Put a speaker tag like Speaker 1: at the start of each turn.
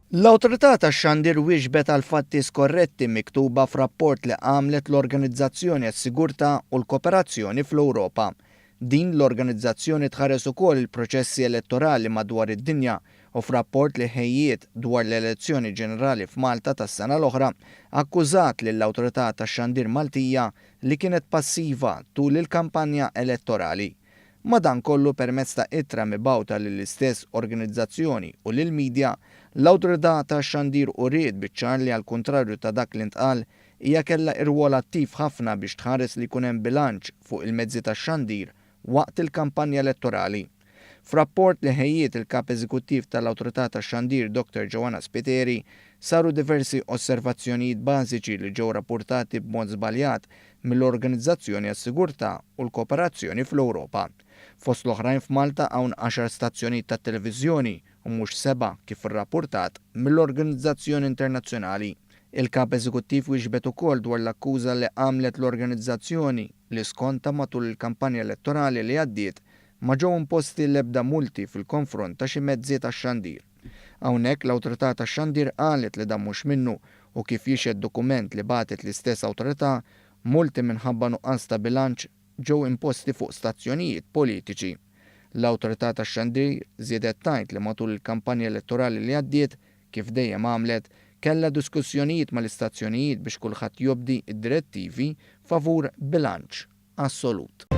Speaker 1: L-Awtorità tax-Xandir wieġbet għal fatti skorretti miktuba f'rapport li għamlet l-Organizzazzjoni għas-Sigurtà u l-Koperazzjoni fl-Ewropa. Din l-organizzazzjoni tħares ukoll il-proċessi elettorali madwar id-dinja u f'rapport li ħejjiet dwar l-elezzjoni ġenerali f'Malta tas-sena l-oħra akkużat lill-Awtorità tax-Xandir Maltija li kienet passiva tul il-kampanja elettorali. Madankollu permezz ta' ittra mibgħuta lill-istess organizzazzjoni u lill-media, l-Awtorità tax-Xandir uriet biċ-ċar li għall-kuntrarju ta' dak li ntqal, hija kellha irwol attiv ħafna biex tħares li jkun hemm bilanċ fuq il-mezzi tax-xandir waqt il-kampanja elettorali. F'rapport li ħejjiet il-Kap Eżekuttiv tal-Awtorità tax-Xandir Dr Joanna Spiteri, saru diversi osservazzjonijiet bażiċi li ġew rappurtati b'mod żbaljat mill-Organizzazzjoni għas-Sigurtà u l-Kooperazzjoni fl-Ewropa. Fost l-oħrajn f'Malta hawn għaxar stazzjonijiet tat-televiżjoni u mhux sebgħa kif irrappurtat mill-organizzazzjoni internazzjonali. Il-Kap Eżekuttiv wieġbet ukoll dwar l-akkuża li għamlet l-organizzazzjoni li skontha matul il-kampanja elettorali li għaddiet ma ġew imposti l-ebda multi fil-konfront ta' xi mezzi tax-xandir. Hawnhekk l-Awtorità tax-Xandir qalet li dan mhux minnu u kif jixhed dokument li bagħtet l-istess awtorità, multi minħabba nuqqas ta' bilanċ ġew imposti fuq stazzjonijiet politiċi. L-Awtorità tax-Xandir żiedet tgħid li matul il-kampanja elettorali li għaddiet, kif dejjem għamlet, kellha diskussjonijiet mal-istazzjonijiet biex kulħadd jobdi d-direttivi favur bilanċ assolut.